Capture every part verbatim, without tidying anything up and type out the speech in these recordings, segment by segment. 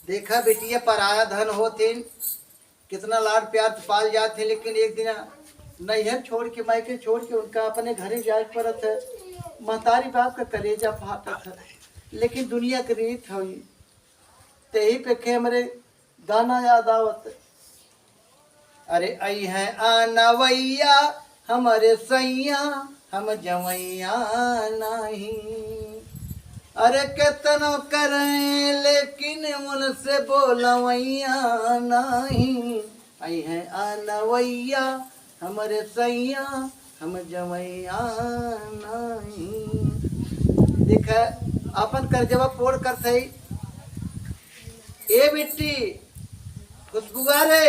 देखा बिटिया, पराया धन होथिन, कितना लाड़ प्यार से पाल जात है, लेकिन एक दिन नैहर छोड़ के, मायके छोड़ के उनका अपने घरे जाए के पड़त है। महतारी बाप का कलेजा फाटत है, लेकिन दुनिया के रीत हई। तेही पे के हमरे गाना याद आवत। अरे अइहैं आनवैया हमरे सैया, हम जवैया नाहीं। अरे केतनो करें लेकिन उनसे बोलवैया नाहीं। अइहैं आनवैया हमरे सैया, हम जवैया नाहीं। देख, आपन करजवा पोड़ करत हई। ए बिट्टी, खुशबुआ रे,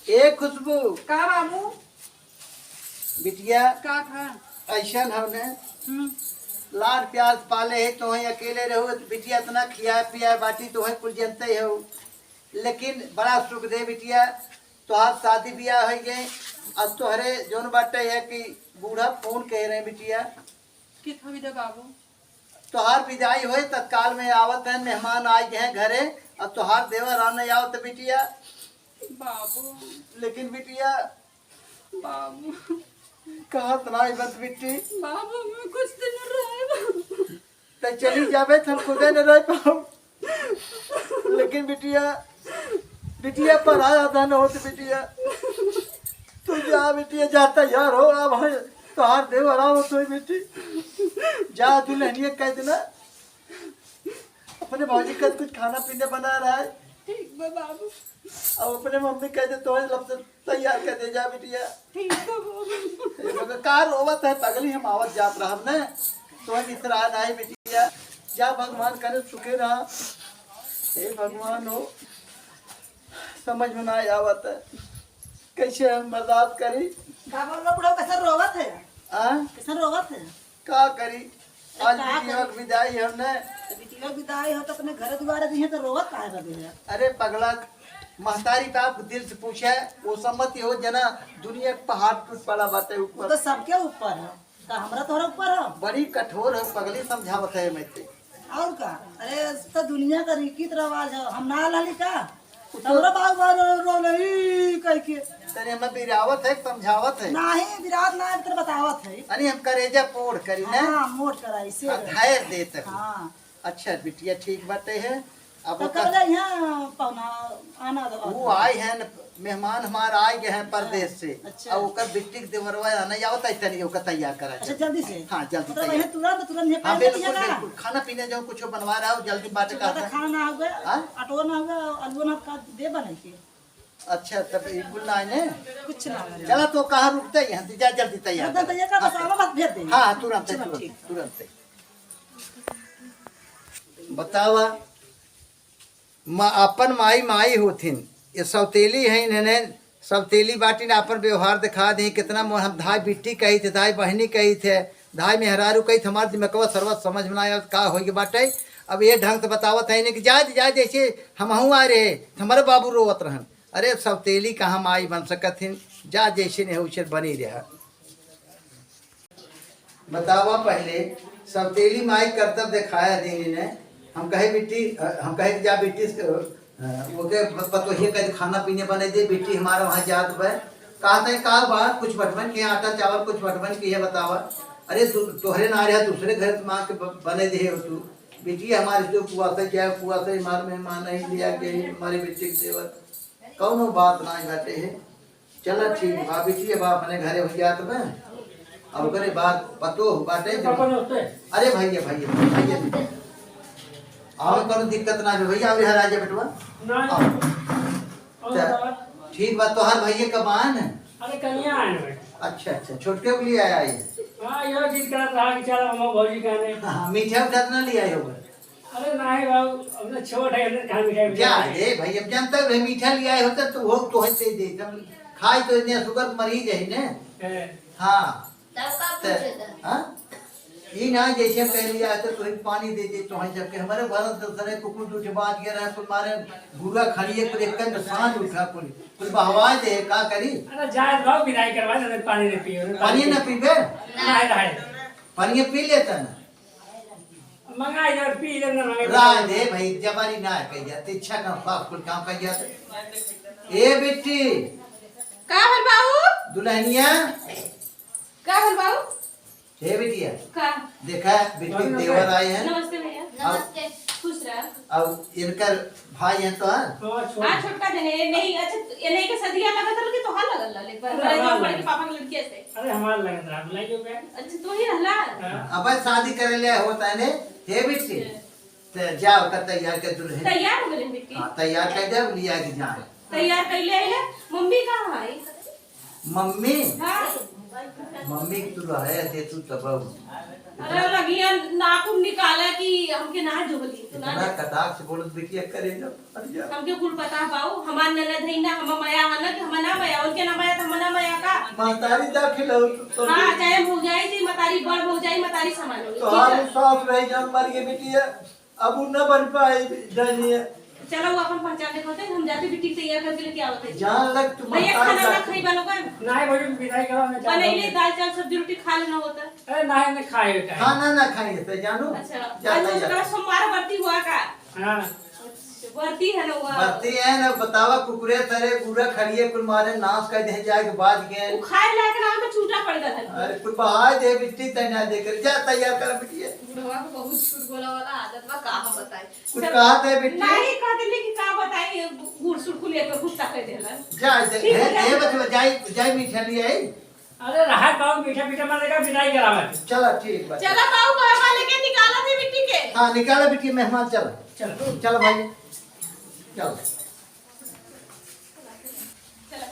ए खुशबू। का बाबू? बिटिया, का था? अइसन हमने हम्म। लाड़ प्यार पाले है, तोहई अकेले रहू, बिटिया इतना खिया पिया बाटी, तोहई कुल जनते हो, लेकिन बड़ा सुख दे बिटिया, तोहार शादी बियाह होइ गए। अब तोहरे जौन बाटे है कि बूढ़ा फोन कहे रहे बिटिया। कित हुई दे बाबू? तोहार विदाई होई, तत्काल में आवत है, मेहमान आइ गए हैं घरे। अब तोहार देवर आने आवत बिटिया। बाबू। लेकिन बिटिया, बाबू। कहत नाई बस बिट्टी। बाबू, मैं कुछ दिन रहे। त चली जाबे त हम खुदे न रह पाऊ। लेकिन बिटिया, बिटिया पराया धन होत बिटिया। तू जा बिटिया, जा तैयार हो, अब हम तोहार देवर आवत होई बेटी। जा दुल्हनिया कह देना, अपने भौजी का कुछ खाना पीना बना रहा है। ठीक बा बाबू। अब अपने मम्मी कह दे, तोहरे लपसन तैयार कर दे जा बिटिया। ठीक बा बाबू। ए, मगर का रोवत है पगली, हम आवत जात रहब न, तोहरे इतरा नाही बिटिया। जा भगवान करे सुखे रहा। हे भगवान हो, समझ में ना आवत है, कैसे हम बर्दाश्त करी? बाबा लोग बुढ़ऊ कैसे रोवत है? आ? कैसे रोवत है? का करी? अरे आज का बिटिया करी? के विदाई हमने। तो बिटिया के विदाई हो तो अपने घर दुआरे दिहे तो रोवत काहे बा बिटिया? अरे पगला, महतारी बाप दिल से पूछे, वो सम्मति हो जना, दुनिया के पहाड़ टूट पड़ा बाटे ऊपर। तो सबके ऊपर है, का हमरा तोहरा ऊपर है? बड़ी कठोर है पगली, समझावत है मैं ते। और का? अरे तो दुनिया का रीति रिवाज है, हम ना लाली का? तो हमरा बाबू बा रो, रो नहीं कह के। तनी हमें बिरावत है, समझावत है। नाही, बिरावत ना है, तेरे बतावत है। अरे हम करेजा पोड़ करी ना। हाँ, मोट कराई से। हाँ, धैर्य देत है। हाँ। अच्छा बिटिया, ठीक बाटे है। अब तो ओकर कब जाई है पहुना, आना दो। वो आए हैं न, मेहमान हमार आए गए हैं परदेश से। अच्छा। अब ओकर बिट्टी के देवरवा आना आवत है, तनी ओकर तैयार करा अच्छा, जल्दी। जल्दी से। हाँ, जल्दी मतलब तैयार। वही तुरंत, तुरंत ये हाँ, पहले बिल्कुल, किया ना? बिल्कुल। खाना पीना जो कुछ बनवा रहा हो, जल्दी बाटे सुबह का तो है। खाना ना हो गया, हाँ? अटवा ना हो गया, अलुआ ना का दे बने के। अच्छा, तब ये कुल ना आने? कुछ ना आने। चला तो कहाँ रुकते हैं, यहाँ से जा जल्दी तैयार एकदम कर। तैयार कर, बस हाँ, आवा, बस भेज दे। हाँ, हाँ, तुरंत, चलो, तुरंत, ठीक। तुरंत। बतावा, मा-, आपन माई माई होथिन, ये सौतेली है, इन्हें सौतेली बाटिन, आपन व्यवहार दिखा दे, कितना मोह हम धाई बिट्टी कही थे, धाई बहनी कही थे, धाई मेहरारू कही थे, हमार दिमकवा सरवा समझ में ना आवत का होई के बाटे। अब ये ढंग से बतावत है इन्हें कि जा, जा, जैसे हमहू आ रहे, हमारे बाबू रोवत रहन। अरे सौतेली कहाँ माई बन सकत हिन, जा जैसे नहीं उसे बनी रहा। बतावा पहले, सौतेली माई करतब देखाया दीन ने। हम कहे बिट्टी, हम कहे कि जा बिट्टी से, अ, ओके ब-, पतोहिया कहे खाना पीने बने दे, बिट्टी हमारा वहाँ जात बा। कहत है का बा, कुछ बटवन के आटा चावल कुछ बटवन के है बतावा। अरे तू, तोहरे ना रहा दूसरे घर से माँ के ब-, बने दे हो तू। बिट्टी हमारे से उपवास है, क्या उपवास है, हमारे मेहमान नहीं लिया के हमारे बिट्टी के देवर। कौनो बात ना बाटे है। चला ठीक बा, बिटिया बा अपने घरे हो जात बा। अब ओकरे बाद पतोह बाटे जब पापा नमस्ते। अरे भैया, भैया, भैया। आओ, कौनो दिक्कत ना हो भैया, अभी हरा जा बेटवा। ना। आओ। और त-, बता। ठीक बा, तोहार भैया कब आन? अरे कहिया आए बेटा? अच्छा, अच्छा, छोटके के लिए आया है। हाँ, यो जिद करत रहा कि चल हम भौजी के आने। हाँ, मीठा उठा तो ना ले आए होगा? अरे नाही बाबू, अब तो छोट है, हमने कहाँ मिठाई जा मिठाई रे भाई, अब जानता है मीठा लिया है होता तो वो तो है दे दे, हम खाए तो इतने शुगर मरीज है ने। है। हाँ। तब का त-, पूछे था? हाँ? ई ना जैसे हम कह लिया तो तू एक पानी दे दे तो है, जबकि हमारे भारत दर्शन है, कुकुर दूठे बाज गया रहा, कुल मारे घूरा खड़िए, कुल एक कंद सांझ उठा, कुल, कुल बहवा दे, का करी? अरे जाए बाबू, विदाई करवा दे, पानी नहीं पिए, पानी ना पीबे? नहीं रहे। पानी पी लेता ना। मंगाई दे, पी ले ना, मंगाई दे। राय दे भाई, जबानी ना कही जाते, इच्छा का पाप कुल काम कही जाते। ए बिट्टी। का हल बाऊ? दुल्हनिया। का हल बाऊ? हे बिटिया। का? देखा, बिट्टी के देवर आए हैं। नमस्ते भैया। अब नमस्ते। खुश रह। अब इनकर भाई हैं तो, हाँ? हाँ, छोटका जने, ये नहीं, अच्छा, ये नहीं के सदिया लगत रहल कि तोहार लगल रहल एक बार? अरे, हमार लगल। बड़े पापा के लड़किया से। अरे, हमार लगत रहा, बुलाइयो बे। अच्छा, तू ही रहला? हाँ। अब शादी करे ले होता है ने, हे बिट्टी। अच्छा। ते जाओ, का तैयार कर दुल्हन। तैयार हो गइल बिट्टी? हाँ, तैयार कर दे, अब लिया के जाए। तैयार कर ले आइले। मम्मी कहाँ है? मम्मी? हाँ। मम्मी के तू रहे दे तू तब। अरे रगिया नाखून निकाला कि हमके ना जोहली, तू ना इतना दे। कटाक्ष बोलत बिटिया करे जब, अरे यार। हमके कुल पता है बाऊ, हमार ननद है ना, हमार मया है ना कि हमार ना मया, उनके ना मया तो हमार ना मया का? महतारी दाखिल हो तू तो। हाँ, चाहे भौजाई जी, महतारी बड़ भौजाई, महतारी समान होई। तो ठीक है? हम साफ रही जान मार के बिटिया। अब उ न बन पाए, जानिए। चलो, वो अपन पहचान देखो थे, हम जाते बिट्टी तैयार करके लेके आवत है। जान लग तू भैया, महतारी खाना ना जात। खाई बा लोगन? नहीं, भौजी, विदाई करो, हमें क्या बनैले, करोगे? दाल, चावल, सब्जी, रोटी खा लेना होता। अरे, नहीं, नहीं खाए बेटा। खाना ना खाए, तो जानू? अच्छा, जा, आज तैयार। उसका सोमवार बरती हुआ का? हाँ। अच्छा, बरती है ना हुआ? बरती है ना, बतावा, कुकुरे तरे, पूरा खड़िए कुल मारे, नाश कर दे जाए के बाद के। वो खाए लायक ना हो तो छूटा पड़ गया था। अरे, कुल बहाए दे, बिट्टी तैयार दे कर, जा, तैयार कर, बिटिया। बुढ़वा को बहुत झूठ बोला वाला आदत बा, का हम बताई। कुछ सब कहा थे बिट्टी? नहीं, कह देली कि का बताई, गुड़ सुड़ कुल एक गुस्सा कर देला। जा, जा, ठीक है, हे, जा। हे बचवा, जाई, जाई मीठा ले आई। अरे रहा बाऊ, मीठा पीठा मत लेकर विदाई करावे। चला, ठीक बा। चला बाऊ, बाबा लेके निकाला थे बिट्टी के। हाँ, निकाला बिट्टी, मेहमान चला। चलो। चलो भाई, चलो। चला।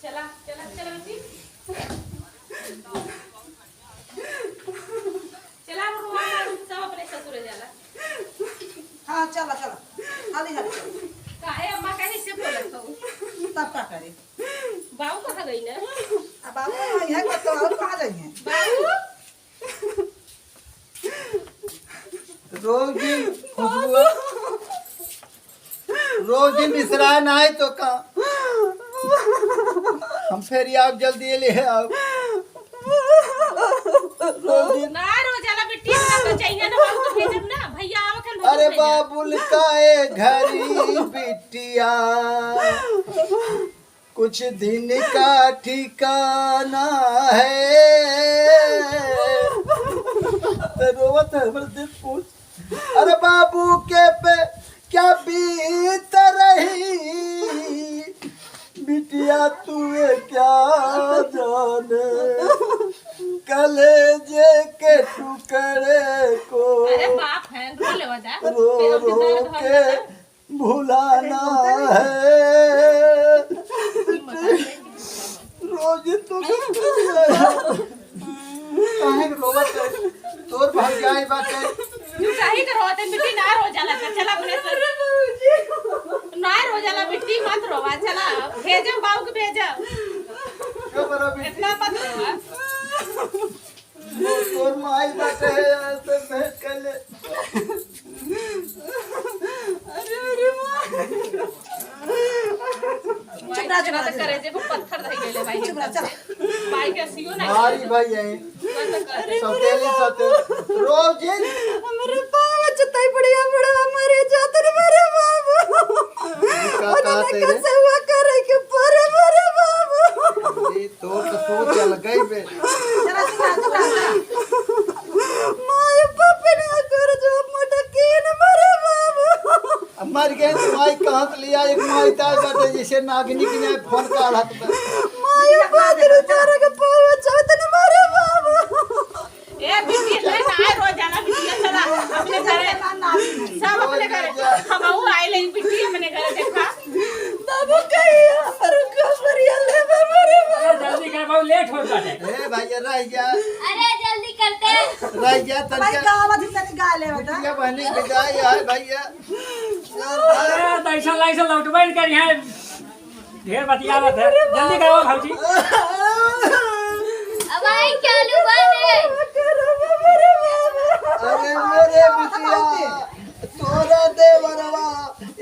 चला, चला, चला बेटी। चला, अब हुआ ना, सब अपने ससुर जाला। हाँ, चला, चला। हाली, हाली चला। काहे अम्मा कहीं से बोलत हो? तब का करे? बाऊ कहाँ गई ना? अब बाऊ कहाँ गई है? तो और कहाँ जाइए? बाऊ? रोज दिन खुशबू, रोज दिन बिसरा ना है तो का? हम फिर आप जल्दी ले आओ। रोज दिन ना, रोजाला बिट्टी, हम तो चाहिए ना, बाबू को भेजब ना, भैया आवत हन, भैया अरे भेजब। बाबुल का ए घरी बिटिया। कुछ दिन का ठिकाना है। तो रोवत है हमरे दिल पूछ। अरे बाबू के पे क्या बीत रही, बिटिया तू ये क्या जाने, कलेजे के टुकड़े को अरे बाप है, रो लेवा जा। रो फिर हमके रो दर्द हो के जाता। भुलाना है। रोज तो काहे के रोवत है? तोर भौजाई बाटे। तू काहे के रोवत है? बिट्टी ना रो जाला, चला अपने से। ना रो जाला बिट्टी, मत रोवा, चला। भेजो बाऊ के भेजो। क्यों करो बिट्टी? इतना मत रोवा। तोर माई बाटे है, यार, तो भेंट कर ले। अरे, अरे, माई। चुप रह, चुप रह, चुप रह। करे जे को पत्थर धई गेले भाई। चुप रह, चुप। माई के सियो ना। मारी भाई है। अरे, सौतेली, सौतेली। रोज दिन। हमरे पाँव चताई बढ़िया बड़ा मरे जात रे, मरे बाबू। का, का ओने तेरे? कैसे हुआ करे के परे, मरे बाबू। तो, तो सोच अलग ही बे। चला, चला, चला, चला। माय बाप ने कर जो मटकीन मरे बाबू। अब मर गए तो माई कहाँ से लिया? एक माई तार बाटे जैसे नागिनी की नहीं फोन का हाथ में। माय बाप रे तारा के पावे चौथ न मरे बाबू। ए, बिटिया, नहीं, नहीं, रो जाला, बिटिया, चला, अपने घरे, सब अपने घरे। हम आऊ आए ले, बिटिया, अपने घरे, देखा। बाबू, कहिया हमर खबरिया लेबे, मरे बाबू। जल्दी कर, बाबू, लेट होत बाटे। ए, भैया, रह जा। अरे, जल्दी करते। रह जा, भाई, तनिका। गावा थी, तनी गा ले, बेटा। बिटिया, बहनी के जाए, यार, भैया। अरे, तैसा लाइसा लौटबे न करी है। ढेर बतियावत है, जल्दी गावा भौजी। अब आई क्या लुआ रे? अरे मेरे बिटिया, तोरा देवरवा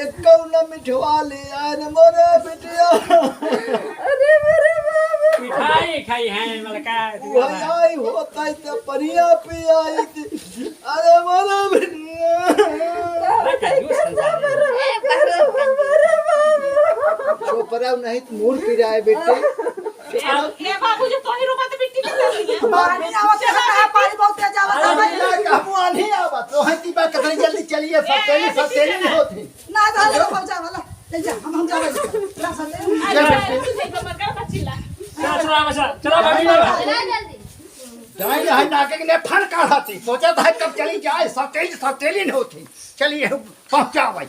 एक कौन मिठवा ले आन मोरे बिटिया। अरे मेरे बाबा। मिठाई खाई है मलका। वही आई हो। ताई तो पनिया पी आई थी। अरे मरा बिटिया। अरे कंजूस इंसान है। चोपरा नहीं तो मूड़ पिराए बेटे। ए बाबू, जो तोही रोबा तो बिट्टी के कर लिया। पानी आवत है, पानी बहुत तेज आवत है भाई। अरे ना, कहबो आनी आवत। तो है ती बात कतरी जल्दी चलिए, सब तेली, सब तेली नहीं होती। ना, ना, ले, हम जावा, ले, ले जा, हम, हम जावा, ले, ले, सब तेली। अरे, अरे, तू जइबा मगर बचिला। चला, चला, चला, चला, भाभी, चला। चला जल्दी। जाए, जाए, नाके के लिए फन काढ़ा थी। सोचा था कब चली जाए, सब तेली, सब तेली नहीं होती। चलिए, पहुँचा भाई।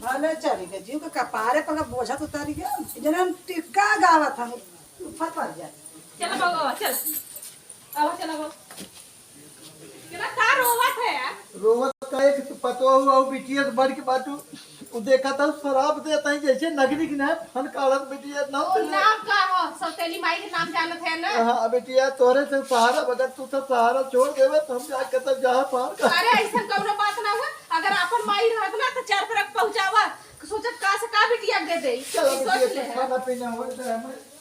भले चली गए, जीव के कपारे पर का बोझा तो उतारी गया। इधर हम टिक्का गावत हम, ऊपर पड़ जाए। चला बाबा, चल। आवा, चला बाबा। चला, का रोवत है यार? रोवत का एक पतोह हुआ, वो बिटिया से बढ़ के बाटू। वो देखा था, शराब देता है, जैसे नगरी की ना, फन काढ़त बिटिया नाम ओ, से। नाम का हो? सौतेली माई के नाम जानत है ना? हाँ, बिटिया, तोरे से सहारा, अगर तू सब सहारा छोड़ देवे, तो हम जा के तब जहाँ पार का। अरे, ऐसा कौनो बात ना हुआ। अगर आपन माई रहत ना, तो चार फरक पहुँचावा। सोचत का से का बिटिया दे दे। चलो, सोच बिटिया, ले। खाना पीना हो जाए हमें।